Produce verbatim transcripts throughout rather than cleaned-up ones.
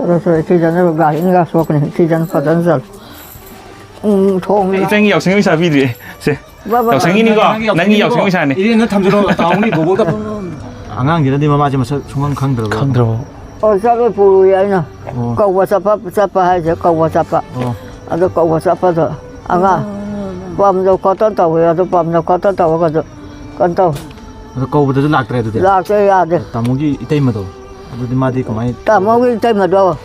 ꯑꯗꯨꯁꯨ ꯁꯤꯗꯅ ꯒꯥꯔꯤꯅꯒ ꯁꯣꯛꯀꯅꯤ, ꯁꯤꯗꯅ ꯐꯖꯅ ꯆꯠꯂꯨ꯫ ꯎꯝ, ꯊꯣꯡ ꯏꯆꯟꯒꯤ ꯌꯥꯎꯁꯪꯒꯤ ꯄꯩꯁꯥ ꯄꯤꯗ꯭ꯔꯤ꯫ ꯁꯦ, ꯕꯥ, ꯕꯥ, ꯕꯥ꯫ ꯌꯥꯎꯁꯪꯒꯤꯅꯤꯀꯣ? ꯅꯪꯒꯤ ꯌꯥꯎꯁꯪꯒꯤ ꯄꯩꯁꯥꯅꯤ꯫ ꯏꯔꯦꯟꯅ ꯊꯝꯖꯤꯜꯂꯣ, ꯇꯥꯍꯧꯅꯤ, ꯕꯣꯕꯣꯛꯇ꯫ ꯑꯉꯥꯡꯁꯤꯅꯗꯤ ꯃꯃꯥꯁꯦ ꯃꯁꯛ ꯁꯨꯡꯈꯪ ꯈꯪꯗ꯭ꯔꯕ? ꯈꯪꯗ꯭ꯔꯕꯣ? ꯑꯣ, ꯆꯠꯂꯣꯏ ꯄꯨꯔꯨꯏ ꯑꯩꯅ꯫ ꯑꯣ꯫ ꯀꯧꯕ ꯆꯠꯄ, ꯆꯠꯄ ꯍꯥꯏꯁꯦ, ꯀꯧꯕ ꯆꯠꯄ꯫ ꯑꯣ꯫ ꯑꯗꯣ ꯀꯧꯕ ꯆꯠꯄꯗꯣ ꯑꯉꯥꯡ ꯄꯝꯗ ꯈꯣꯠꯇꯅ ꯇꯧꯋꯦ, ꯑꯗꯣ ꯄꯝꯗ ꯈꯣꯠꯇꯅ ꯇꯧꯔꯒꯁꯨ ꯀꯩꯅꯣ ꯇꯧ꯫ ꯑꯗꯣ ꯀꯧꯕꯗꯁꯨ ꯂꯥꯛꯇ꯭ꯔꯦ ꯑꯗꯨꯗꯤ? ꯂꯥꯛꯇꯦ, ꯌꯥꯗꯦ꯫ ꯇꯥꯃꯣꯒꯤ ꯏꯇꯩꯃꯗꯣ? ꯑꯗꯨꯗꯤ ꯃꯥꯗꯤ ꯀꯃꯥꯏ? ꯇꯥꯃꯣꯒꯤ ꯏꯇꯩꯃꯗꯣ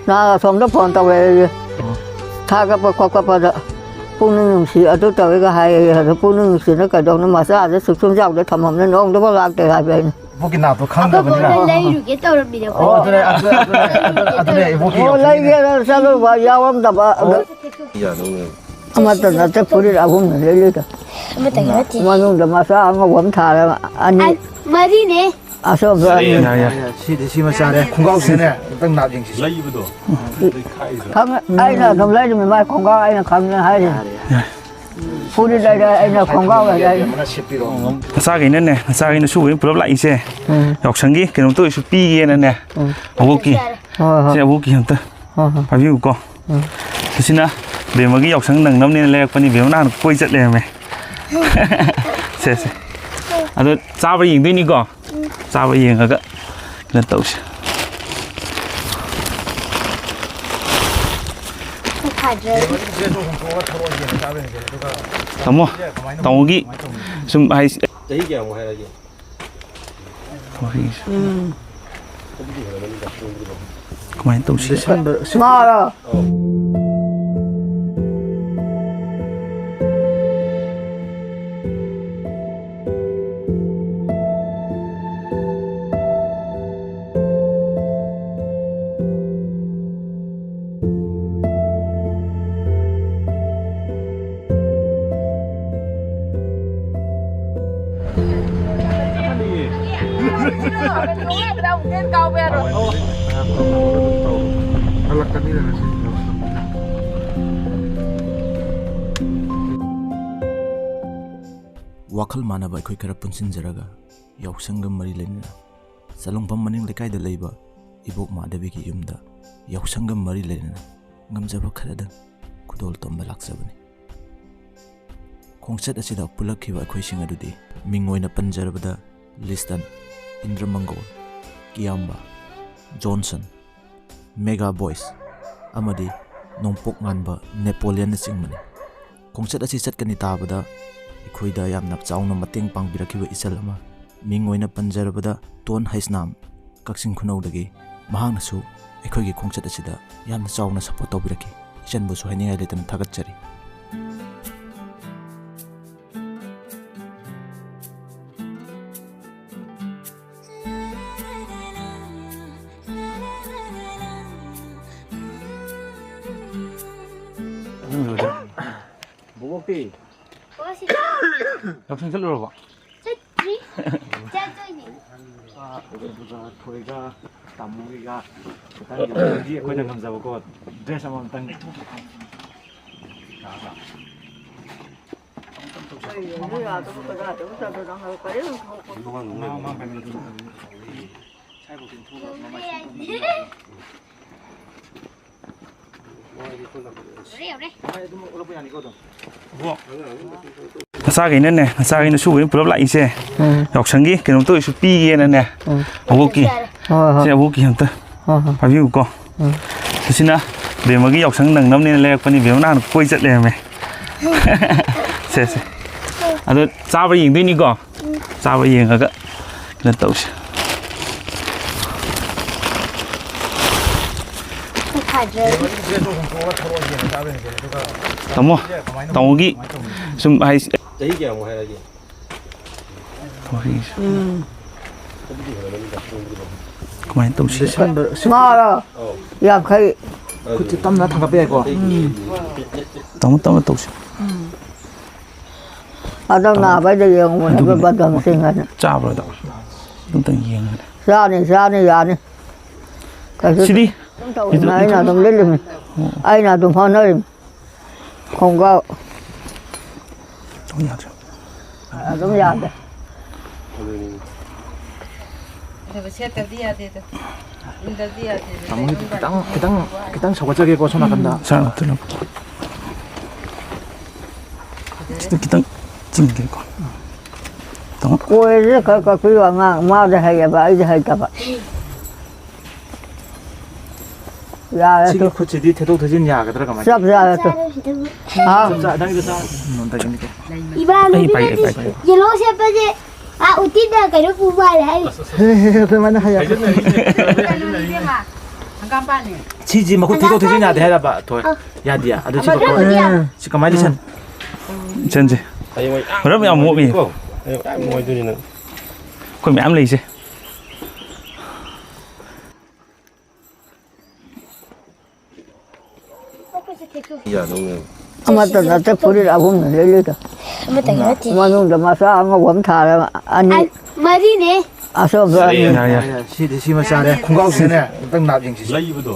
ꯅꯍꯥꯟ ꯑꯁꯣꯝꯗ ꯐꯣꯟ ꯇꯧꯔꯛꯑꯦ꯫ ꯑꯣ꯫ ꯊꯥꯒꯠꯄ ꯈꯣꯠꯀꯠꯄꯗ ꯄꯨꯛꯅꯤꯡ ꯅꯨꯡꯁꯤ ꯑꯗꯨ ꯇꯧꯋꯦꯒ ꯍꯥꯏꯌꯦ꯫ ꯑꯗꯣ ꯄꯨꯛꯅꯤꯡ ꯅꯨꯡꯁꯤꯅ ꯀꯩꯗꯧꯅ ꯃꯆꯥꯁꯦ ꯁꯨꯛꯆꯨꯝ ꯆꯥꯎꯗ ꯊꯝꯃꯝꯅ ꯅꯣꯡꯗꯐꯥꯎ ꯂꯥꯛꯇꯦ ꯍꯥꯏꯕ ꯑꯩꯅ꯫ ꯏꯕꯣꯛꯀꯤ ꯅꯥꯞꯇꯣ ꯑꯩꯈꯣꯏ ꯈꯪꯗꯕꯅꯤꯅ꯫ ꯕꯣꯛꯅ ꯂꯩꯔꯨꯒꯦ ꯇꯧꯔꯝꯃꯤꯅꯦ ꯑꯣ, ꯑꯩꯈꯣꯏ꯫ ꯑꯗꯨꯅꯦ, ꯑꯗꯨꯅꯦ, ꯑꯗꯨꯅꯦ, ꯑꯗꯨꯅꯦ, ꯏꯕꯣꯛꯀꯤ ꯑꯣ, ꯌꯥꯎꯁꯪꯒꯤ ꯂꯩꯒꯦꯅ ꯆꯠꯂꯨꯕ ꯌꯥꯎꯔꯝꯗꯕ꯫ ꯑꯣ꯫ ꯑꯃꯠꯇ ꯅꯠꯇꯦ, ꯐꯨꯔꯤꯠ ꯑꯍꯨꯝꯅ ꯂꯩꯔꯤꯗꯣ꯫ ꯑꯃꯠꯇꯒꯤ ꯅꯠꯇꯦ꯫ ꯃꯅꯨꯡꯗ ꯃꯆꯥ ꯑꯉꯧꯕ ꯑꯃ ꯊꯥꯔꯒ ꯑꯅꯤ꯫ ꯑ, ꯃꯔꯤꯅꯦ꯫ ꯑꯁꯣꯝꯗ ꯑꯅꯤ꯫ ꯌꯥ, ꯌꯥ꯫ ꯁꯤꯗꯤ ꯁꯤꯃ ꯆꯥꯔꯦ꯫ ꯈꯣꯡꯒ꯭ꯔꯥꯎꯁꯤꯅꯦ, ꯑꯝꯇꯪ ꯅꯥꯞ ꯌꯦꯡꯁꯤ꯫ ꯂꯩꯕꯗꯣ꯫ ꯈꯪꯉꯦ, ꯑꯩꯅ ꯑꯗꯨꯝ ꯂꯩꯔꯤꯃꯤ, ꯃꯥꯏ ꯈꯣꯡꯒ꯭ꯔꯥꯎ ꯑꯩꯅ ꯈꯪꯉꯦ ꯍꯥꯏꯔꯤ꯫ ꯌꯥ꯫ ꯐꯨꯔꯤꯠ ꯂꯩꯔꯦ, ꯑꯩꯅ ꯈꯣꯡꯒ꯭ꯔꯥꯎ ꯂꯩꯔꯦ꯫ ꯅꯆꯥꯈꯩꯅꯅꯦ, ꯅꯆꯥꯈꯩꯅ ꯁꯨꯕꯒꯤ ꯄꯨꯂꯞ ꯂꯥꯛꯏꯁꯦ꯫ ꯎꯝ꯫ ꯌꯥꯎꯁꯪꯒꯤ ꯀꯩꯅꯣꯝꯇ ꯑꯣꯏꯔꯁꯨ ꯄꯤꯒꯦꯅꯅꯦ꯫ ꯎꯝ꯫ ꯑꯕꯣꯛꯀꯤ꯫ ꯍꯣꯏ, ꯍꯣꯏ꯫ ꯁꯦ, ꯑꯕꯣꯛꯀꯤ ꯑꯝꯇ ꯍꯣꯏ, ꯍꯣꯏ꯫ ꯄꯥꯏꯕꯤꯌꯨꯀꯣ꯫ ꯎꯝ꯫ ꯑꯁꯤꯅ ꯕꯦꯝꯃꯒꯤ ꯌꯥꯎꯁꯪ ꯅꯪꯅꯕꯅꯦꯅ ꯂꯩꯔꯛꯄꯅꯤ꯫ ꯕꯦꯝꯃ ꯅꯍꯥꯟ ꯀꯣꯏ ꯆꯠ ꯂꯩꯔꯝꯃꯦ꯫ ꯁꯦ, ꯁꯦ꯫ ꯑꯗꯣ ꯆꯥꯕ ꯌꯦꯡꯗꯣꯏꯅꯤꯀꯣ꯫ ꯆꯥꯕ ꯌꯦꯡꯉꯒ ꯀꯩꯅꯣ ꯇꯧꯁꯦ꯫ ꯇꯥꯃꯣ, ꯇꯥꯃꯣꯒꯤ ꯁꯨꯝ ꯍꯥꯏ-, ꯆꯍꯤ ꯀꯌꯥꯃꯨꯛ ꯍꯥꯏꯔꯒꯦ? ꯋꯥꯔꯤꯁꯦ꯫ ꯎꯝ꯫ ꯀꯃꯥꯏꯅ ꯇꯧꯁꯤ? ꯗꯤꯁꯦꯝꯕꯔ꯫ ꯃꯥꯔꯣ? ꯋꯥꯈꯜ ꯃꯥꯟꯅꯕ ꯑꯩꯈꯣꯏ ꯈꯔ ꯄꯨꯟꯁꯤꯟꯖꯔꯒ ꯌꯥꯎꯁꯪꯒ ꯃꯔꯤ ꯂꯩꯅꯅ ꯆꯂꯨꯡꯐꯝ ꯃꯅꯤꯡ ꯂꯩꯀꯥꯏꯗ ꯂꯩꯕ ꯏꯕꯣꯛ ꯃꯥꯙꯕꯤꯒꯤ ꯌꯨꯝꯗ ꯌꯥꯎꯁꯪꯒ ꯃꯔꯤ ꯂꯩꯅꯅ ꯉꯝꯖꯕ ꯈꯔꯗꯪ ꯈꯨꯗꯣꯜ ꯇꯝꯕ ꯂꯥꯛꯆꯕꯅꯤ꯫ ꯈꯣꯡꯆꯠ ꯑꯁꯤꯗ ꯄꯨꯜꯂꯛꯈꯤꯕ ꯑꯩꯈꯣꯏꯁꯤꯡ ꯑꯗꯨꯗꯤ ꯃꯤꯡ ꯑꯣꯏꯅ ꯄꯟꯖꯔꯕꯗ ꯂꯤꯁꯇꯟ, ꯏꯟꯗ꯭ꯔꯃꯪꯒꯣꯜ, ꯀꯤꯌꯥꯝꯕ, ꯖꯣꯟꯁꯟ, ꯃꯦꯒꯥ ꯕꯣꯏꯁ ꯑꯃꯗꯤ ꯅꯣꯡꯄꯣꯛ ꯉꯥꯟꯕ ꯅꯦꯄꯣꯂꯤꯌꯟꯅꯆꯤꯡꯕꯅꯤ꯫ ꯈꯣꯡꯆꯠ ꯑꯁꯤ ꯆꯠꯀꯅꯤ ꯇꯥꯕꯗ ꯑꯩꯈꯣꯏꯗ ꯌꯥꯝꯅ ꯆꯥꯎꯅ ꯃꯇꯦꯡ ꯄꯥꯡꯕꯤꯔꯛꯈꯤꯕ ꯏꯆꯜ ꯑꯃ, ꯃꯤꯡ ꯑꯣꯏꯅ ꯄꯟꯖꯔꯕꯗ ꯇꯣꯟ ꯍꯩꯁꯅꯥꯝ, ꯀꯛꯆꯤꯡ ꯈꯨꯅꯧꯗꯒꯤ, ꯃꯍꯥꯛꯅꯁꯨ ꯑꯩꯈꯣꯏꯒꯤ ꯈꯣꯡꯆꯠ ꯑꯁꯤꯗ ꯌꯥꯝꯅ ꯆꯥꯎꯅ ꯁꯄꯣꯔꯠ ꯇꯧꯕꯤꯔꯛꯈꯤ꯫ ꯏꯆꯟꯕꯨꯁꯨ ꯍꯥꯏꯅꯤꯡꯉꯥꯏ ꯂꯩꯇꯅ ꯊꯥꯒꯠꯆꯔꯤ꯫ ꯕꯣꯕꯣꯛꯇꯤ? ꯕꯣꯕꯣꯛꯁꯤ ꯌꯥꯎꯁꯪ ꯆꯠꯂꯨꯔꯕꯣ? ꯆꯠꯇ꯭ꯔꯤ꯫ ꯆꯠꯇꯣꯏꯅꯦ꯫ ꯑꯗꯨꯒ ꯊꯣꯏꯒ ꯇꯥꯃꯣꯒꯤꯒ ꯈꯤꯇꯪ ꯌꯥꯎꯁꯪꯒꯤ ꯑꯩꯈꯣꯏꯅ ꯉꯝꯖꯕꯀꯣ, ꯗ꯭ꯔꯦꯁ ꯑꯃꯃꯝꯇꯪ꯫ ꯃꯆꯥꯈꯩꯅꯅꯦ, ꯃꯆꯥꯈꯩꯅ ꯁꯨꯕꯩ ꯄꯨꯂꯞ ꯂꯥꯛꯏꯁꯦ꯫ ꯎꯝ꯫ ꯌꯥꯎꯁꯪꯒꯤ ꯀꯩꯅꯣꯝꯇ ꯑꯣꯏꯁꯨ ꯄꯤꯒꯦꯅꯅꯦ꯫ ꯎꯝ꯫ ꯑꯕꯣꯛꯀꯤ꯫ ꯍꯣꯏ, ꯍꯣꯏ꯫ ꯁꯦ, ꯑꯕꯣꯛꯀꯤ ꯑꯝꯇ꯫ ꯍꯣꯏ, ꯍꯣꯏ꯫ ꯄꯥꯏꯕꯤꯌꯨꯀꯣ꯫ ꯎꯝ꯫ ꯑꯁꯤꯅ ꯕꯦꯝꯃꯒꯤ ꯌꯥꯎꯁꯪ ꯅꯪꯅꯕꯅꯦꯅ ꯂꯩꯔꯛꯄꯅꯤ꯫ ꯕꯦꯝꯃ ꯅꯍꯥꯟ ꯀꯣꯏ ꯆꯠ ꯂꯩꯔꯝꯃꯦ꯫ ꯁꯦ, ꯁꯦ꯫ ꯑꯗꯣ ꯆꯥꯕ꯭ꯔꯥ ꯌꯦꯡꯗꯣꯏꯅꯤꯀꯣ꯫ ꯆꯥꯕ ꯌꯦꯡꯉꯒ ꯀꯩꯅꯣ ꯇꯧꯁꯦ꯫ ꯇꯥꯃꯣ, ꯇꯥꯃꯣꯒꯤ ꯁꯨꯝ ꯍꯥꯏ-, ꯆꯍꯤ ꯀꯌꯥꯃꯨꯛ ꯍꯥꯏꯔꯒꯦ? ꯎꯝ꯫ ꯀꯃꯥꯏꯅ ꯇꯧꯁꯤ? ꯃꯥꯔꯣ? ꯌꯥꯡꯈꯩ꯫ ꯈꯨꯠꯁꯦ ꯇꯞꯅ ꯊꯥꯡꯒꯠꯄ ꯌꯥꯏꯀꯣ? ꯇꯞꯅ ꯇꯞꯅ ꯇꯧꯁꯤ꯫ ꯑꯗꯣ ꯅꯥꯕꯩꯗ ꯌꯦꯡꯉꯨꯕꯅꯦ, ꯑꯗꯨꯒꯤꯅꯦ꯫ ꯑꯗꯨ ꯕꯗꯝꯁꯤꯡ ꯍꯥꯏꯅ꯫ ꯆꯥꯕ꯭ꯔꯣ ꯑꯗꯣ? ꯑꯝꯇꯪ ꯌꯦꯡꯉꯒꯦ꯫ ꯆꯥꯅꯤ, ꯆꯥꯅꯤ, ꯌꯥꯅꯤ꯫ ꯀꯩꯁꯨ ꯁꯤꯗꯤ? ꯑꯗꯨꯝ ꯇꯧꯔꯤꯃꯤ, ꯑꯩꯅ ꯑꯗꯨꯝ ꯂꯤꯠꯂꯤꯃꯤ꯫ ꯑꯣ꯫ ꯑꯩꯅ ꯑꯗꯨꯝ ꯍꯣꯠꯅꯔꯤꯃꯤ꯫ ꯈꯣꯡꯒ꯭ꯔꯥꯎ꯫ ꯑꯗꯨꯝ ꯌꯥꯗ꯭ꯔꯦ꯫ ꯑꯗꯨꯝ ꯌꯥꯗꯦ꯫ ꯑꯗꯨꯒ ꯁꯦꯠꯇꯕꯗꯤ ꯌꯥꯗꯦꯗꯣ꯫ ꯇꯥꯃꯣꯒꯤꯗꯤ ꯈꯤꯇꯪ, ꯈꯤꯇꯪ, ꯈꯤꯇꯪ ꯁꯧꯒꯠꯆꯒꯦꯀꯣ, ꯁꯣꯝ ꯅꯥꯀꯟꯗ꯫ ꯁꯥꯔ, ꯑꯝꯇ ꯂꯧ-, ꯈꯤꯇꯪ, ꯈꯤꯇꯪ ꯆꯤꯡꯒꯦꯀꯣ꯫ ꯇꯥꯃꯣ꯫ ꯀꯣꯏꯔꯦ ꯈꯔ ꯀꯛꯄꯤꯌꯨ ꯑꯉꯥꯡ, ꯃꯥꯗꯤ ꯍꯩꯌꯦꯕ, ꯑꯩꯗꯤ ꯍꯩꯇꯕ꯫ ꯌꯥꯔꯦ ꯁꯤꯒꯤ ꯇꯨ꯫ ꯈꯨꯠꯁꯤꯗꯤ ꯊꯦꯠꯇꯣꯛ ꯊꯦꯠꯆꯤꯟ ꯌꯥꯒꯗ꯭ꯔꯥ ꯀꯃꯥꯏꯅ? ꯆꯞ ꯌꯥꯔꯦ ꯇꯨ꯫ ꯍꯥ? ꯆꯞ ꯆꯥ-, ꯅꯪꯒꯤꯗꯣ ꯆꯥ-, ꯎꯝ, ꯑꯝꯇ ꯌꯦꯡꯒꯦ꯫ ꯏꯃꯥꯟꯅꯕꯤ ꯑꯩ ꯄꯥꯏꯒꯦ, ꯑꯩ ꯄꯥꯏꯒꯦ꯫ ꯌꯦꯜꯂꯣ ꯁꯦꯠꯄꯁꯦ, ꯑꯥ, ꯎꯇꯤꯗ ꯀꯩꯅꯣ ꯄꯨ ꯃꯥꯜꯂꯦ ꯍꯥꯏꯔꯤ꯫ ꯍꯦ, ꯍꯦ, ꯑꯗꯨꯃꯥꯏꯅ ꯍꯥꯏꯌꯦ꯫ ꯁꯤꯁꯤ ꯃꯈꯨꯠ ꯊꯦꯠꯇꯣꯛ ꯊꯦꯠꯆꯤꯟ ꯌꯥꯗꯦ ꯍꯥꯏꯔꯕ, ꯊꯣꯏ? ꯑꯥ꯫ ꯌꯥꯗꯤꯌꯦ꯫ ꯑꯗꯨ ꯁꯤ ꯑꯃ ꯀꯛꯊꯣꯛ-, ꯊꯦꯠꯇꯣꯛ-, ꯁꯤ ꯀꯃꯥꯏꯅ ꯂꯤꯁꯟ? ꯆꯟꯁꯤ꯫ ꯍꯌꯦꯡ ꯃꯣꯏ ꯃꯔꯝ ꯌꯥꯝ ꯃꯣꯛꯏ꯫ ꯀꯣ? ꯍꯌꯦꯡ ꯃꯌꯥꯝ ꯃꯣꯏꯗꯣꯏꯅꯤ ꯅꯪ꯫ ꯑꯩꯈꯣꯏ ꯃꯌꯥꯝ ꯂꯩꯁꯦ꯫ ꯌꯥꯗꯧꯅꯦꯕ꯫ ꯑꯃꯠꯇ ꯅꯠꯇꯦ, ꯐꯨꯔꯤꯠ ꯑꯍꯨꯝꯅꯤ ꯂꯩꯔꯤꯗꯣ꯫ ꯑꯃꯠꯇꯒꯤ ꯅꯠꯇꯦ꯫ ꯃꯅꯨꯡꯗ ꯃꯆꯥ ꯑꯉꯧꯕ ꯑꯃ ꯊꯥꯔꯒ ꯑꯅꯤ꯫ ꯑ, ꯃꯔꯤꯅꯦ꯫ ꯑꯁꯣꯝꯗ ꯑꯅꯤ꯫ ꯌꯥ, ꯌꯥ꯫ ꯁꯤꯗꯤ ꯁꯤ ꯃꯆꯥꯅꯦ꯫ ꯈꯣꯡꯒ꯭ꯔꯥꯎꯁꯤꯅꯦ꯫ ꯑꯝꯇꯪ ꯅꯥꯞ ꯌꯦꯡꯁꯤꯁꯦ꯫ ꯂꯩꯕꯗꯣ꯫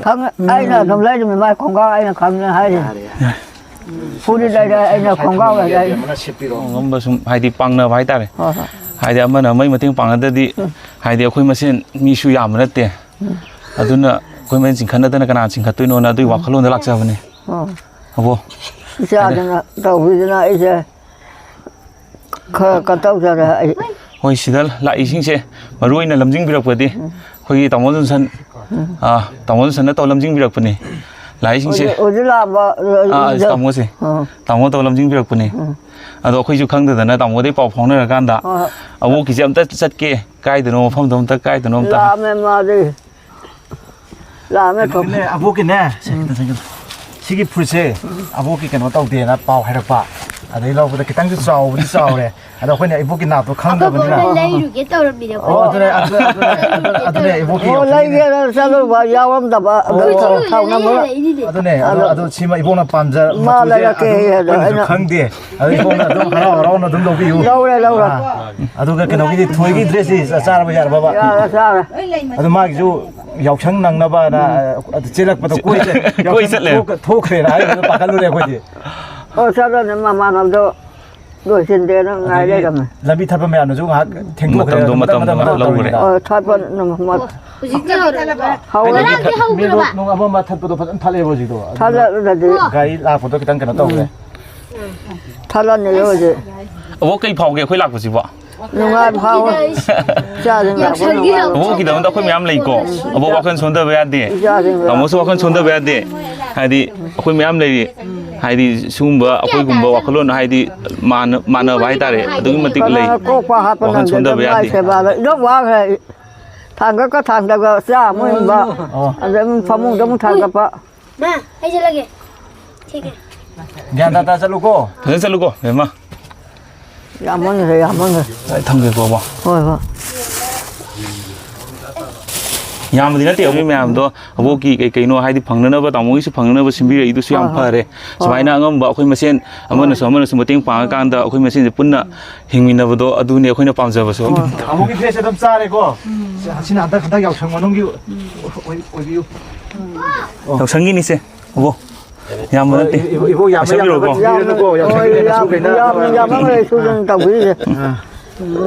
ꯈꯪꯉꯦ꯫ ꯑꯩꯅ ꯑꯗꯨꯝ ꯂꯩꯔꯤꯃꯤ, ꯃꯥꯏ ꯈꯣꯡꯒ꯭ꯔꯥꯎ ꯑꯩꯅ ꯈꯪꯉꯦ ꯍꯥꯏꯔꯤ꯫ ꯌꯥꯔꯦ, ꯌꯥꯔꯦ꯫ ꯐꯨꯔꯤꯠ ꯂꯩꯔꯦ, ꯑꯩꯅ ꯈꯣꯡꯒ꯭ꯔꯥꯎ ꯂꯩꯔꯦ꯫ ꯑꯃꯅ ꯁꯦꯠꯄꯤꯔꯣ꯫ ꯉꯝꯕ ꯁꯨꯝ ꯍꯥꯏꯗꯤ ꯄꯥꯡꯅꯕ ꯍꯥꯏꯇꯥꯔꯦ꯫ ꯍꯣꯏ, ꯍꯣꯏ꯫ ꯍꯥꯏꯗꯤ ꯑꯃꯅ ꯑꯃꯒꯤ ꯃꯇꯦꯡ ꯄꯥꯡꯅꯗ꯭ꯔꯗꯤ, ꯎꯝ꯫ ꯍꯥꯏꯗꯤ ꯑꯩꯈꯣꯏ ꯃꯁꯦꯟ ꯃꯤꯁꯨ ꯌꯥꯝꯕ ꯅꯠꯇꯦ꯫ ꯎꯝ꯫ ꯑꯗꯨꯅ ꯑꯩꯈꯣꯏ ꯃꯁꯦꯟ ꯆꯤꯡꯈꯠꯅꯗꯅ ꯀꯅꯥ ꯆꯤꯡꯈꯠꯇꯣꯏꯅꯣꯅ ꯑꯗꯨꯒꯤ ꯎꯝ꯫ ꯋꯥꯈꯜꯂꯣꯟꯗ ꯂꯥꯛꯆꯕꯅꯦ꯫ ꯑꯣ꯫ ꯑꯕꯣ꯫ ꯏꯆꯥꯗꯨꯅ ꯇꯧꯕꯤꯗꯨꯅ ꯑꯩꯁꯦ ꯈꯔ ꯀꯩꯅꯣ ꯇꯧꯖꯔꯦ ꯑꯩ꯫ ꯍꯣꯏ, ꯁꯤꯗ ꯂꯥꯛꯏꯁꯤꯡꯁꯦ ꯃꯔꯨ ꯑꯣꯏꯅ ꯂꯝꯖꯤꯡꯕꯤꯔꯛꯄꯗꯤ ꯎꯝ꯫ ꯑꯩꯈꯣꯏꯒꯤ ꯇꯥꯃꯣ ꯖꯣꯟꯁꯟ, ꯎꯝ꯫ ꯑꯥ, ꯇꯥꯃꯣ ꯖꯣꯟꯁꯟꯅ ꯇꯧꯔ ꯂꯝꯖꯤꯡꯕꯤꯔꯛꯄꯅꯤ ꯂꯥꯛꯏꯁꯤꯡꯁꯦ꯫ ꯍꯧꯖꯤꯛ, ꯍꯧꯖꯤꯛ ꯂꯥꯛꯑꯝꯕ, ꯑꯥ, ꯑꯥ, ꯇꯥꯃꯣꯁꯦ꯫ ꯎꯝ꯫ ꯇꯥꯃꯣ ꯇꯧꯔ ꯂꯝꯖꯤꯡꯕꯤꯔꯛꯄꯅꯤ꯫ ꯎꯝ꯫ ꯑꯗꯣ ꯑꯩꯈꯣꯏꯁꯨ ꯈꯪꯗꯗꯅ ꯇꯥꯃꯣꯗꯩ ꯄꯥꯎ ꯐꯥꯎꯅꯔꯀꯥꯟꯗ ꯍꯣꯏ, ꯍꯣꯏ꯫ ꯑꯕꯣꯛꯀꯤꯁꯦ ꯑꯝꯇ ꯆꯠꯀꯦ, ꯀꯥꯏꯗꯅꯣ ꯃꯐꯝꯗꯣ ꯑꯝꯇ ꯀꯥꯏꯗꯅꯣ ꯑꯝꯇ꯫ ꯂꯥꯛꯑꯝꯃꯦ ꯃꯥꯗꯤ꯫ ꯂꯥꯛꯑꯝꯃꯦ ꯊꯣꯛ-, ꯀꯩꯅꯣꯒꯤꯅꯦ, ꯑꯕꯣꯛꯀꯤꯅꯦ꯫ ꯁꯦ, ꯎꯝ꯫ ꯈꯤꯇꯪ ꯆꯪꯁꯤꯜꯂꯣ꯫ ꯁꯤꯒꯤ ꯐꯨꯔꯤꯠꯁꯦ ꯑꯕꯣꯛꯀꯤ ꯀꯩꯅꯣ ꯇꯧꯗꯦꯅ ꯄꯥꯎ ꯍꯥꯏꯔꯛꯄ꯫ ꯑꯗꯩ ꯂꯧꯕꯗ ꯈꯤꯇꯪꯁꯨ ꯆꯥꯎꯕꯗꯤ ꯆꯥꯎꯔꯦ꯫ ꯑꯗꯣ ꯑꯩꯈꯣꯏꯅ ꯏꯕꯣꯛꯀꯤ ꯅꯥꯞꯇꯣ ꯑꯩꯈꯣꯏ ꯈꯪꯗꯕꯅꯤꯅ꯫ ꯕꯣꯛꯅ ꯂꯩꯔꯨꯒꯦ ꯇꯧꯔꯝꯃꯤꯅꯦ ꯑꯣ, ꯑꯩꯈꯣꯏ꯫ ꯑꯗꯨꯅꯦ, ꯑꯗꯨ-, ꯑꯗꯨꯅꯦ, ꯑꯗꯨ-, ꯑꯗꯨꯅꯦ ꯏꯕꯣꯛꯀꯤ ꯑꯣ, ꯌꯥꯎꯁꯪꯒꯤ ꯂꯩꯒꯦꯅ ꯆꯠꯂꯨꯕ ꯌꯥꯎꯔꯝꯗꯕ, ꯑꯗꯣ ꯑꯣ, ꯊꯥꯎ-, ꯊꯥꯎꯅꯝꯕ꯫ ꯂꯩꯔꯛꯏꯅꯤꯅꯦ꯫ ꯑꯗꯨꯅꯦ, ꯑꯗꯣ, ꯑꯗꯣ ꯑꯗꯣ ꯁꯤꯃ ꯏꯕꯣꯛꯅ ꯄꯥꯝꯖ-, ꯃꯥ ꯃꯆꯨꯁꯦ ꯂꯩꯔꯛꯀꯦ ꯑꯗꯨꯝ, ꯍꯥꯏꯗꯣ ꯑꯗꯨꯝꯁꯨ ꯑꯩꯅ ꯈꯪꯗꯦ꯫ ꯑꯗꯣ ꯏꯕꯣꯛꯅ ꯑꯗꯨꯝ ꯍꯔꯥꯎ ꯍꯔꯥꯎꯅ ꯑꯗꯨꯝ ꯂꯧꯕꯤꯌꯨ꯫ ꯂꯧꯔꯦ, ꯂꯧꯔꯦ꯫ ꯑꯥ, ꯑꯗꯨꯒ ꯀꯩꯅꯣꯒꯤꯗꯤ ꯊꯣꯏꯒꯤ ꯗ꯭ꯔꯦꯁꯁꯤ ꯆꯥꯔꯕ ꯌꯥꯔꯕꯕ? ꯌꯥꯔꯦ, ꯆꯥꯔꯦ꯫ ꯑꯗꯣ ꯃꯥꯒꯤꯁꯨ ꯌꯥꯎꯁꯪ ꯅꯪꯅꯕꯅ, ꯎꯝ꯫ ꯑꯗꯨ ꯆꯦꯜꯂꯛꯄꯗ ꯀꯣꯏ ꯆꯠ-, ꯀꯣꯏ ꯌꯥꯎꯁꯪ ꯆꯠꯂꯦ꯫ ꯊꯣꯛ-, ꯊꯣꯛꯈ꯭ꯔꯦꯅ ꯍꯥꯏꯕꯗꯨ ꯄꯥꯈꯠꯂꯨꯔꯦ ꯑꯩꯈꯣꯏꯗꯤ꯫ ꯑꯣ, ꯆꯠꯂꯅꯤ ꯃꯃꯥꯟꯅꯕꯗꯣ꯫ ꯂꯣꯏꯁꯤꯟꯗꯦꯅ ꯉꯥꯏ ꯑꯗꯒꯤ ꯂꯩꯔꯝꯃꯦ꯫ ꯂꯝꯕꯤ ꯊꯠꯄ ꯃꯌꯥꯝꯅꯁꯨ ꯉꯥꯏꯍꯥꯛ ꯊꯦꯡꯗꯣꯛꯈ꯭ꯔꯦ꯫ ꯃꯇꯝꯗꯣ, ꯃꯇꯝ, ꯃꯇꯝꯗꯣ ꯃꯇꯝ ꯂꯧꯈ꯭ꯔꯦ꯫ ꯇꯧꯔꯤꯉꯩꯗ꯫ ꯑꯣ, ꯊꯠꯄ ꯅꯨꯃꯤꯠ ꯍꯧꯔꯦ꯫ ꯍꯧꯖꯤꯛꯇꯤ ꯍꯧꯔꯦ꯫ ꯍꯧꯔꯦ꯫ ꯉꯔꯥꯡꯗꯤ ꯍꯧꯈ꯭ꯔꯕ? ꯃꯦꯔꯣꯛ ꯅꯨꯡ ꯑꯃ ꯑꯃ ꯊꯠꯄꯗꯣ ꯐꯖꯅ ꯊꯠꯂꯦꯕ ꯍꯧꯖꯤꯛꯇꯣ꯫ ꯑꯗꯨꯅ ꯊꯠꯂꯦ ꯑꯗꯨꯗꯗꯤ꯫ ꯒꯥꯔꯤ ꯂꯥꯛꯄꯗꯣ ꯈꯤꯇꯪ ꯀꯩꯅꯣ ꯇꯧꯈ꯭ꯔꯦ꯫ ꯊꯠꯂꯅꯤ ꯍꯧꯖꯤꯛ꯫ ꯑꯕꯣꯛ, ꯀꯩ ꯐꯥꯎꯒꯦ ꯑꯩꯈꯣꯏ ꯂꯥꯛꯄꯁꯤꯕꯣ? ꯅꯨꯡꯉꯥꯏꯕ ꯐꯥꯎꯋꯦ꯫ ꯏꯆꯥꯁꯤꯡ ꯂꯥꯛꯄ ꯅꯨꯡꯉꯥꯏꯕ꯫ ꯑꯕꯣꯛꯀꯤꯗꯃꯛꯇ ꯑꯩꯈꯣꯏ ꯃꯌꯥꯝ ꯂꯩꯀꯣ꯫ ꯑꯕꯣꯛ ꯋꯥꯈꯜ ꯁꯣꯟꯊꯕ ꯌꯥꯗꯦ꯫ ꯏꯆꯥꯁꯤꯡ ꯂꯥꯛꯄ ꯇꯥꯃꯣꯁꯨ ꯋꯥꯈꯜ ꯁꯣꯟꯊꯕ ꯌꯥꯗꯦ꯫ ꯍꯥꯏꯗꯤ ꯑꯩꯈꯣꯏ ꯃꯌꯥꯝ ꯂꯩꯔꯤ꯫ ꯍꯥꯏꯗꯤ ꯁꯤꯒꯨꯝꯕ ꯑꯩꯈꯣꯏꯒꯨꯝꯕ ꯋꯥꯈꯜꯂꯣꯟ ꯍꯥꯏꯗꯤ ꯃꯥꯟꯅ-, ꯃꯥꯟꯅꯕ ꯍꯥꯏꯇꯥꯔꯦ꯫ ꯑꯗꯨꯛꯀꯤ ꯃꯇꯤꯛ ꯂꯩ꯫ ꯀꯅꯥꯅ ꯀꯣꯛꯄ ꯍꯥꯞꯄ ꯋꯥꯈꯜ ꯅꯪꯗꯦ, ꯁꯣꯟꯊꯕ ꯑꯗꯨꯝ ꯌꯥꯗꯦ꯫ ꯂꯥꯏ ꯁꯦꯕꯥꯗ ꯏꯅꯧ ꯋꯥꯈ꯭ꯔꯦ꯫ ꯊꯥꯡꯒꯠꯀ ꯊꯥꯡꯗꯒ ꯆꯥ ꯑꯃꯨꯟꯕ, ꯑꯣ꯫ ꯑꯗꯩ ꯑꯃꯨꯛ ꯐꯃꯨꯡꯗ ꯑꯃꯨꯛ ꯊꯥꯡꯒꯠꯄ꯫ ꯃꯥ, ꯑꯩ ꯆꯠꯂꯒꯦ꯫ ꯊꯦꯡꯉꯦ꯫ ꯒ꯭ꯌꯥꯟ ꯇꯥ ꯇꯥ ꯆꯠꯂꯨꯀꯣ꯫ ꯐꯖꯅ ꯆꯠꯂꯨꯀꯣ, ꯕꯦꯝꯃ꯫ ꯌꯥꯝꯃꯟꯈ꯭ꯔꯦ, ꯌꯥꯝꯃꯟꯈ꯭ꯔꯦ꯫ ꯑꯩ ꯊꯝꯒꯦꯀꯣ, ꯑꯕꯣꯛ꯫ ꯍꯣꯏ, ꯍꯣꯏ꯫ ꯌꯥꯝꯕꯗꯤ ꯅꯠꯇꯦ, ꯑꯩꯈꯣꯏ ꯃꯌꯥꯝꯗꯣ ꯑꯕꯣꯛꯀꯤ ꯀꯩ ꯀꯩꯅꯣ ꯍꯥꯏꯗꯤ ꯐꯪꯅꯅꯕ, ꯇꯥꯃꯣꯒꯤꯁꯨ ꯐꯪꯅꯅꯕ ꯁꯤꯟꯕꯤꯔꯛꯏꯗꯨꯁꯨ ꯌꯥꯝ ꯍꯣꯏ, ꯍꯣꯏ꯫ ꯐꯔꯦ꯫ ꯍꯣꯏ꯫ ꯁꯨꯃꯥꯏꯅ ꯑꯉꯝꯕ ꯑꯩꯈꯣꯏ ꯃꯁꯦꯟ ꯑꯃꯅꯁꯨ ꯑꯃꯅꯁꯨ ꯃꯇꯦꯡ ꯄꯥꯡꯉꯀꯥꯟꯗ ꯑꯩꯈꯣꯏ ꯃꯁꯦꯟꯁꯦ ꯄꯨꯟꯅ ꯍꯤꯡꯃꯤꯟꯅꯕꯗꯣ ꯑꯗꯨꯅꯦ ꯑꯩꯈꯣꯏꯅ ꯄꯥꯝꯖꯕꯁꯨ꯫ ꯍꯣꯏ꯫ ꯇꯥꯃꯣꯒꯤ ꯗ꯭ꯔꯦꯁꯁꯦ ꯑꯗꯨꯝ ꯆꯥꯔꯦꯀꯣ꯫ ꯁꯤꯅ ꯍꯟꯗꯛ, ꯍꯟꯗꯛ ꯌꯥꯎꯁꯪ ꯃꯅꯨꯡꯒꯤ ꯑꯣꯏ-, ꯑꯣꯏꯕꯤꯌꯨ꯫ ꯌꯥꯎꯁꯪꯒꯤꯅꯤꯁꯦ꯫ ꯑꯕꯣ, ꯌꯥꯝꯕ ꯅꯠꯇꯦ꯫ ꯏ-, ꯏ-, ꯏꯕꯣꯛ ꯌꯥꯝꯕ ꯄꯩꯁꯥ ꯌꯥꯝꯗꯕ ꯄꯤꯔꯛꯎꯀꯣ꯫ ꯊꯤꯔꯦꯅꯨꯀꯣ, ꯌꯥꯝ ꯌꯥꯝ ꯐꯩ, ꯌꯥꯝ ꯌꯥꯝ ꯌꯥꯝ ꯌꯥꯝ ꯌꯥꯝ ꯌꯥꯝ ꯌꯥꯝ ꯇꯧꯕꯤꯔꯤꯁꯦ꯫ ꯑꯥ꯫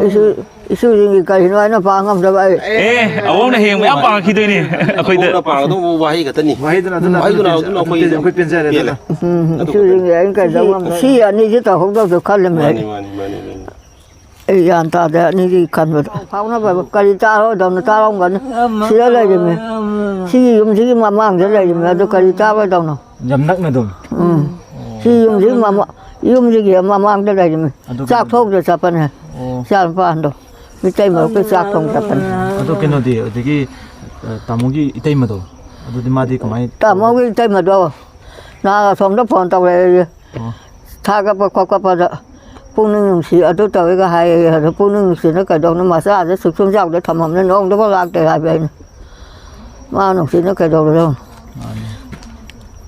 ꯏꯁꯨ-, ꯏꯁꯨꯁꯤꯡꯒꯤ ꯀꯔꯤꯅꯣ ꯍꯥꯏꯅ ꯄꯥ ꯉꯝꯗꯕ ꯑꯩ꯫ ꯑꯦ, ꯑꯕꯣꯛꯅ ꯍꯌꯦꯡ ꯃꯌꯥꯝ ꯄꯥꯡꯉꯛꯈꯤꯗꯣꯏꯅꯦ ꯑꯩꯈꯣꯏꯗ꯫ ꯑꯕꯣꯛꯅ ꯄꯥꯡꯒꯗꯧꯕ ꯋꯥꯍꯩ ꯈꯛꯇꯅꯤ꯫ ꯋꯥꯍꯩꯗꯨꯅ ꯑꯗꯨꯅ ꯋꯥꯍꯩꯗꯨꯅ ꯑꯗꯨꯝ ꯑꯗꯨꯝ ꯑꯩꯈꯣꯏ ꯑꯩꯈꯣꯏ ꯄꯦꯟꯖꯔꯦ ꯄꯦꯜꯂꯦ꯫ ꯑꯗꯨꯅ꯫ ꯎꯝ, ꯑꯗꯨ ꯏꯁꯨꯁꯤꯡꯒꯤ ꯑꯩꯅ ꯀꯩꯗꯧ ꯉꯝꯗꯕ꯫ ꯁꯤ ꯑꯅꯤꯁꯤ ꯇꯧꯍꯧꯗꯕꯗꯣ ꯈꯜꯂꯦ ꯑꯩ꯫ ꯃꯥꯅꯤ, ꯃꯥꯅꯤ, ꯃꯥꯅꯤ, ꯃꯥꯅꯤ꯫ ꯑꯩ ꯒ꯭ꯌꯥꯟ ꯇꯥꯗꯦ ꯑꯅꯤꯒꯤ ꯈꯟꯕꯗ꯫ ꯐꯥꯎꯅꯕ ꯀꯔꯤ ꯇꯥꯔꯣꯏꯗꯧꯅꯣ? ꯇꯥꯔꯝꯒꯅꯤ꯫ ꯁꯤꯗ ꯂꯩꯔꯤꯃꯤ꯫ ꯁꯤꯒꯤ ꯌꯨꯝꯁꯤꯒꯤ ꯃꯃꯥꯡꯗ ꯂꯩꯔꯤꯃꯤ꯫ ꯑꯗꯨ ꯀꯔꯤ ꯇꯥꯔꯣꯏꯗꯧꯅꯣ? ꯌꯥꯝ ꯅꯛꯅ ꯑꯗꯨꯝ? ꯎꯝ꯫ ꯁꯤ ꯌꯨꯝꯁꯤꯒꯤ ꯃꯃꯥ-, ꯌꯨꯝꯁꯤꯒꯤ ꯃꯃꯥꯡꯗ ꯂꯩꯔꯤꯃꯤ꯫ ꯑꯗꯨ ꯆꯥꯛ ꯀꯩꯗꯧꯕ? ꯊꯣꯡꯗ ꯆꯠꯄꯅꯦ꯫ ꯑꯣ꯫ ꯏꯆꯥ ꯅꯨꯄꯥꯗꯣ꯫ ꯃꯤꯇꯩ ꯃꯔꯨꯞꯀꯤ ꯆꯥꯛ ꯊꯣꯡ ꯆꯠꯄꯅꯦ꯫ ꯑꯗꯣ ꯀꯩꯅꯣꯗꯤ, ꯑꯗꯒꯤ, ꯑ, ꯇꯥꯃꯣꯒꯤ ꯏꯇꯩꯃꯗꯣ? ꯑꯗꯨꯗꯤ ꯃꯥꯗꯤ ꯀꯃꯥꯏ ꯇꯥꯃꯣꯒꯤ ꯏꯇꯩꯃꯗꯣ ꯅꯍꯥꯟ ꯑꯁꯣꯝꯗ ꯐꯣꯟ ꯇꯧꯔꯛꯑꯦ꯫ ꯑꯣ꯫ ꯊꯥꯒꯠꯄ ꯈꯣꯠꯀꯠꯄꯗ ꯄꯨꯛꯅꯤꯡ ꯅꯨꯡꯁꯤ ꯑꯗꯨ ꯇꯧꯋꯦꯒ ꯍꯥꯏꯌꯦ꯫ ꯑꯗꯣ ꯄꯨꯛꯅꯤꯡ ꯅꯨꯡꯁꯤꯅ ꯀꯩꯗꯧꯅꯤ? ꯃꯆꯥꯁꯦ ꯁꯨꯛꯁꯨꯝ ꯆꯥꯎꯗ ꯊꯝꯃꯝꯅꯦ, ꯅꯣꯡꯗꯐꯥꯎ ꯂꯥꯛꯇꯦ ꯍꯥꯏꯕ ꯑꯩꯅ꯫ ꯃꯥ ꯅꯨꯡꯁꯤꯅ ꯀꯩꯗꯧꯔꯗꯧꯅꯣ? ꯃꯥꯅꯤ꯫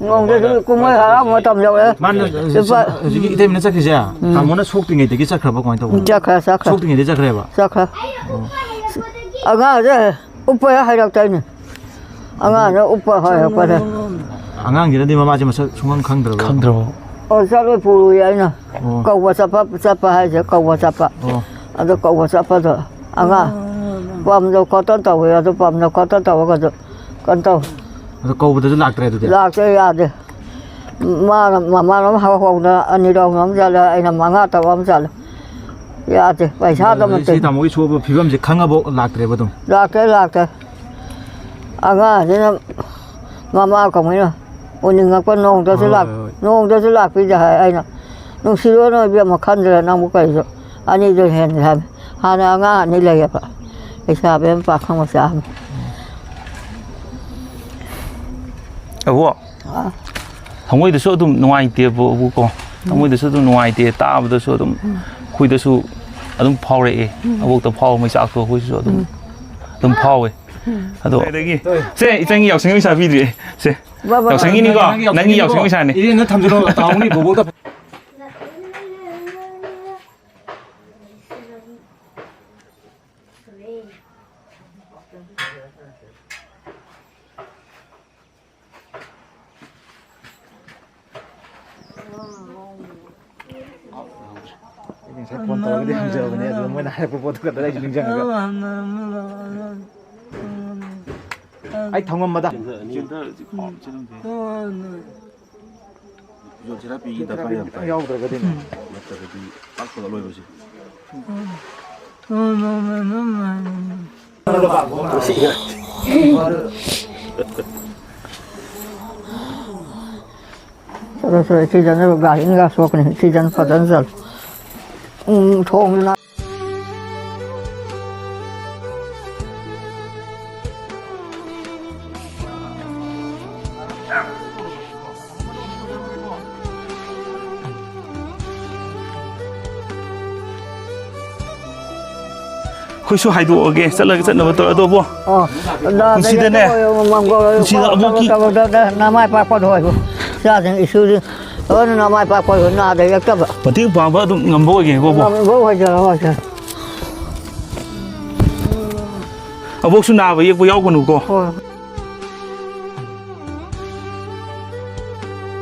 ꯅꯣꯡꯗꯁꯨ ꯀꯨꯝꯍꯩ ꯍꯔꯥꯎ ꯃꯇꯝ ꯌꯧꯔꯛꯑꯦ꯫ ꯃꯥꯅ ꯍꯧꯖꯤꯛ, ꯂꯨꯄꯥ ꯍꯧꯖꯤꯛꯀꯤ ꯏꯇꯩꯃꯅ ꯆꯠꯈꯤꯁꯦ, ꯎꯝ꯫ ꯇꯥꯃꯣꯅ ꯁꯣꯛꯇ꯭ꯔꯤꯉꯩꯗꯒꯤ ꯆꯠꯈ꯭ꯔꯕ ꯀꯃꯥꯏꯅ ꯇꯧꯕꯅꯣ? ꯆꯠꯈ꯭ꯔꯦ, ꯆꯠꯈ꯭ꯔꯦ꯫ ꯁꯣꯛꯇ꯭ꯔꯤꯉꯩꯗꯒꯤ ꯆꯠꯈ꯭ꯔꯦꯕ? ꯆꯠꯈ꯭ꯔꯦ꯫ ꯑꯣ꯫ ꯑꯉꯥꯡꯁꯦ ꯎꯞꯄ ꯍꯦꯛ ꯍꯩꯔꯛꯇꯣꯏꯅꯦ꯫ ꯑꯉꯥꯡꯅ ꯎꯞꯄ ꯍꯩꯔꯛꯄꯁꯦ꯫ ꯑꯉꯥꯡꯁꯤꯅꯗꯤ ꯃꯃꯥꯁꯦ ꯃꯁꯛ ꯁꯨꯡꯈꯪ ꯈꯪꯗ꯭ꯔꯕ? ꯈꯪꯗ꯭ꯔꯕꯣ? ꯑꯣ, ꯆꯠꯂꯣꯏ ꯄꯨꯔꯣꯏ ꯑꯩꯅ꯫ ꯑꯣ꯫ ꯀꯧꯕ ꯆꯠꯄ, ꯆꯠꯄ ꯍꯥꯏꯁꯦ ꯀꯧꯕ ꯆꯠꯄ꯫ ꯑꯣ꯫ ꯑꯗꯣ ꯀꯧꯕ ꯆꯠꯄꯗꯣ ꯑꯉꯥꯡ ꯄꯝꯗ ꯈꯣꯠꯇꯅ ꯇꯧꯋꯦ꯫ ꯑꯗꯣ ꯄꯝꯗ ꯈꯣꯠꯇꯅ ꯇꯧꯔꯒꯁꯨ ꯀꯩꯅꯣ ꯇꯧꯋꯦ꯫ ꯑꯗꯣ ꯀꯧꯕꯗꯁꯨ ꯂꯥꯛꯇ꯭ꯔꯦ ꯑꯗꯨꯗꯤ? ꯂꯥꯛꯇꯦ, ꯌꯥꯗꯦ꯫ ꯃꯥꯅ ꯃꯃꯥꯟꯅꯕ ꯍꯧ ꯍꯧꯅ ꯑꯅꯤꯔꯛ ꯑꯍꯨꯝꯂꯛ ꯆꯠꯂꯦ, ꯑꯩꯅ ꯃꯉꯥ ꯇꯔꯨꯛ ꯑꯃ ꯆꯠꯂꯦ꯫ ꯌꯥꯗꯦ, ꯄꯩꯁꯥꯗ ꯑꯗꯨꯗꯤ ꯃꯇꯦꯡ꯫ ꯁꯤ ꯇꯥꯃꯣꯒꯤ ꯁꯣꯛꯄ ꯐꯤꯕꯝꯁꯦ ꯈꯪꯉꯕꯣ ꯂꯥꯛꯇ꯭ꯔꯦꯕ ꯑꯗꯨꯝ? ꯂꯥꯛꯇꯦ, ꯂꯥꯛꯇꯦ꯫ ꯑꯉꯥꯡꯁꯤꯅ ꯃꯃꯥ ꯀꯃꯥꯏꯅ ꯎꯅꯤꯡꯉꯛꯄ ꯅꯣꯡꯃꯗꯁꯨ ꯍꯣꯏ, ꯂꯥꯛ-, ꯍꯣꯏ, ꯍꯣꯏ꯫ ꯅꯣꯡꯃꯗꯁꯨ ꯂꯥꯛꯄꯤꯗꯦ ꯍꯥꯏ꯫ ꯑꯩꯅ, "ꯅꯨꯡꯁꯤꯔꯣꯅꯨ ꯏꯕꯦꯝꯃ, ꯈꯟꯗ꯭ꯔꯦ ꯅꯪꯕꯨ ꯀꯩꯁꯨ꯫ ꯑꯅꯤꯗꯨ ꯍꯦꯟꯅ ꯍꯥꯏꯕ꯫ ꯍꯥꯟꯅ ꯑꯉꯥꯡ ꯑꯅꯤ ꯂꯩꯌꯦꯕ꯫ ꯂꯩꯁꯥꯕꯤ ꯑꯃ ꯄꯥꯈꯪ ꯃꯆꯥ ꯑꯃ"꯫ ꯑꯕꯣ, ꯑꯥ꯫ ꯊꯃꯣꯏꯗꯁꯨ ꯑꯗꯨꯝ ꯅꯨꯡꯉꯥꯏꯇꯦꯕꯀꯣ꯫ ꯎꯝ꯫ ꯊꯃꯣꯏꯗꯁꯨ ꯑꯗꯨꯝ ꯅꯨꯡꯉꯥꯏꯇꯦ, ꯇꯥꯕꯗꯁꯨ ꯑꯗꯨꯝ ꯎꯝ꯫ ꯑꯩꯈꯣꯏꯗꯁꯨ ꯑꯗꯨꯝ ꯐꯥꯎꯔꯛꯑꯦ꯫ ꯎꯝ꯫ ꯑꯕꯣꯛꯇ ꯐꯥꯎꯕ ꯃꯩꯆꯥꯛꯇꯣ ꯑꯩꯈꯣꯏꯁꯨ ꯑꯗꯨꯝ, ꯎꯝ꯫ ꯑꯗꯨꯝ ꯐꯥꯎꯋꯦ꯫ ꯎꯝ꯫ ꯑꯗꯣ ꯑꯗꯒꯤ, ꯁꯦ, ꯏꯆꯟꯒꯤ ꯌꯥꯎꯁꯪ ꯄꯩꯁꯥ ꯄꯤꯗ꯭ꯔꯤ꯫ ꯁꯦ, ꯕꯥ, ꯕꯥ, ꯌꯥꯎꯁꯪꯒꯤꯅꯤꯀꯣ? ꯅꯪꯒꯤ ꯌꯥꯎꯁꯪꯒꯤꯅꯤꯀꯣ? ꯅꯪꯒꯤ ꯌꯥꯎꯁꯪ ꯄꯩꯁꯥꯅꯤ꯫ ꯏꯔꯦꯟꯅ ꯊꯝꯖꯤꯜꯂꯣ, ꯇꯥꯍꯧꯅꯤ, ꯕꯣꯕꯣꯛꯇ꯫ ꯑꯩ ꯉꯁꯥꯏ ꯐꯣꯟ ꯇꯧꯔꯒꯗꯤ ꯍꯪꯖꯕꯅꯦ, ꯑꯗꯨ ꯃꯣꯏꯅ ꯍꯥꯏꯔꯛꯄ ꯄꯣꯠꯇꯨ ꯈꯛꯇ ꯑꯩꯁꯨ ꯅꯤꯡꯁꯤꯡꯉꯒ꯫ ꯑꯩ ꯊꯝꯃꯝꯃꯗ꯫ ꯌꯣꯟꯁꯤꯔꯥ ꯄꯤꯒꯦ ꯗꯔꯀꯥꯔ ꯌꯥꯝ ꯇꯥꯏ꯫ ꯌꯥꯎꯗ꯭ꯔꯒꯗꯤ꯫ ꯅꯠꯇ꯭ꯔꯒꯗꯤ ꯄꯥꯛ ꯊꯣꯛꯑ ꯂꯣꯏꯕꯁꯦ꯫ ꯆꯠꯂꯣ, ꯆꯠꯂꯣ, ꯁꯤꯗꯅ ꯒꯥꯔꯤꯅꯒ ꯁꯣꯛꯀꯅꯤ, ꯁꯤꯗꯅ ꯐꯖꯅ ꯆꯠꯂꯣ꯫ ꯎꯝ, ꯊꯣꯡꯗꯨꯅ꯫ ꯑꯩꯈꯣꯏꯁꯨ ꯍꯥꯏꯗꯣꯛꯑꯒꯦ, ꯆꯠꯂꯒ ꯆꯠꯅꯕ ꯇꯧꯔꯣ꯫ ꯑꯗꯣ, ꯕꯣ, ꯑꯣ, ꯅꯥꯗ ꯄꯨꯟꯁꯤꯗꯅꯦ, ꯌꯦꯛꯇꯕ ꯑꯣꯏꯌꯣ, ꯃꯪꯒꯣꯜ ꯑꯣꯏꯌꯣ, ꯄꯨꯟꯁꯤꯗ ꯀꯕꯛ, ꯑꯕꯣꯛꯀꯤ ꯀꯕꯛ, ꯀꯕꯛ, ꯀꯕꯛ, ꯅꯃꯥꯏ ꯄꯥꯛꯄꯗ ꯑꯣꯏꯌꯣ꯫ ꯏꯆꯥꯁꯤꯡ ꯏꯁꯨꯁꯤꯡ ꯂꯣꯏꯅ ꯅꯃꯥꯏ ꯄꯥꯛꯄ ꯑꯣꯏꯌꯣ, ꯅꯥꯗ ꯌꯦꯛꯇꯕ꯫ ꯃꯇꯦꯡ ꯄꯥꯡꯕ ꯑꯗꯨꯝ ꯉꯝꯕ ꯑꯣꯏꯒꯦꯀꯣ, ꯕꯣ꯫ ꯉꯝꯕ ꯑꯣꯏꯖꯔꯣ, ꯑꯣꯏꯖꯔꯣ꯫ ꯑꯕꯣꯛꯁꯨ ꯅꯥꯕ ꯌꯦꯛꯄ ꯌꯥꯎꯒꯅꯨꯀꯣ꯫ ꯍꯣꯏ꯫